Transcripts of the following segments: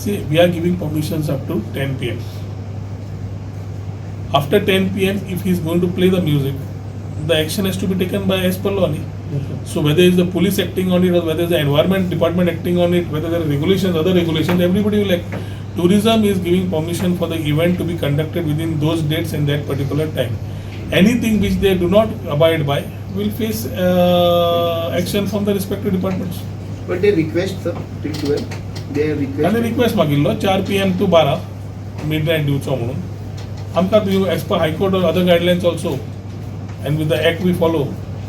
See, we are giving permissions up to 10 p.m. After 10 p.m., if he is going to play the music, the action has to be taken by as per law न्ही. So whether it's the police acting on it or whether it's the environment department acting on it, whether there are regulations, other regulations, everybody will act. Tourism is giving permission for the event to be conducted within those dates and that particular time. Anything which they do not abide by will face action from the respective departments. But they request, sir, till 12. They request. ताणें request मागिल्लो 4 p.m. To 12 mid night दिवचो म्हणून आमकां. As per High Court or other guidelines also and with the act we follow,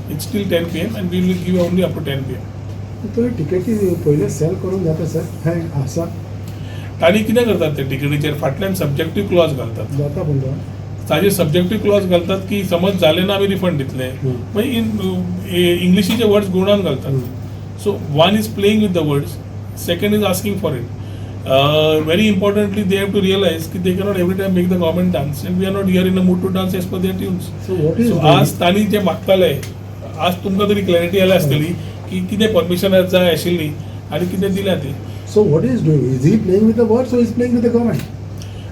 it's still 10 p.m. and we will give only up to 10 p.m. तो टिकेटी पयले sale करून जाता sir, हें आसा. तांणी कितें करतात, ते टिकेटीचेर फाटल्यान सब्जेक्टीव क्लॉज घालतात. जाता पण तो. ताजे सब्जेक्टीव क्लॉज घालतात की समज जालें ना, आमी रिफंड दितले. मागीर इन इंग्लिशीचे वर्ड्स घुंवडावन घालतात. So one is playing with the words, second is asking for it. Very importantly, they have to realise की they cannot every time make the government dance and we are not here in a mood to dance as per there tunes. So what is so आज तांणी जे मागताले, आज तुमकां तरी clarity आल्या आसतली की कितें परमिशन जाय आशिल्ली आनी कितें दिल्या ती. So what is doing? Is he playing with the words or is playing with the government?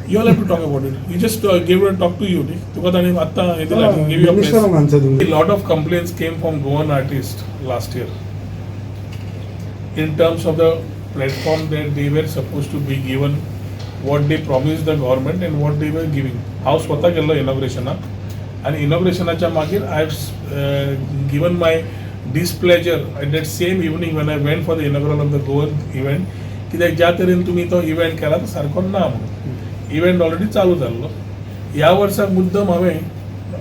You all have to talk about it. He just gave a talk to you न्ही. तुका ताणें आत्तां हें दिलां, give you. मिनिस्टरांक answer दिवंक. A lot of complaints came from Goan artists last year in terms of the platform that they were supposed to be given, what they promised the government and what they were giving. हांव स्वता गेल्लो इनॉग्रेशनाक आनी इनॉग्रेशनाच्या मागीर I have given my displeasure at that same evening when I went for the inaugural of the Goan event, कित्याक ज्या तरेन तुमी तो इव्हेंट केला तो सारको ना म्हणून. इव्हेंट ऑलरेडी चालू जाल्लो. ह्या वर्साक मुद्दम हांवें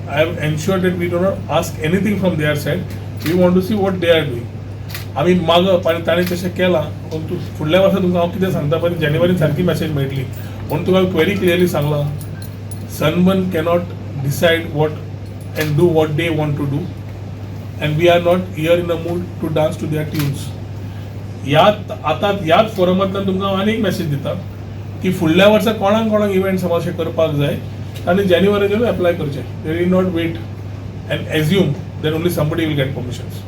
I have ensured that we do not ask anything from their side. We want to see what they are doing. आमी मागप आनी ताणें तशें केलां पूण तूं फुडल्या वर्सा तुमकां हांव कितें सांगता पळय, जानेवारीन सारकी मॅसेज मेळटली म्हणून तुका व्हेरी क्लियरली सांगलां, Sunburn cannot decide what and do what they want to do and we are not here in a mood to dance to their tunes. ह्यात आतां ह्याच फोरमांतल्यान तुमकां हांव आनी एक मॅसेज दिता की फुडल्या वर्सा कोणाक कोणाक इव्हेंट समज अशें करपाक जाय, तांणी जानेवारीचेर एप्लाय करचें. They need not wait and assume that only somebody will get permissions.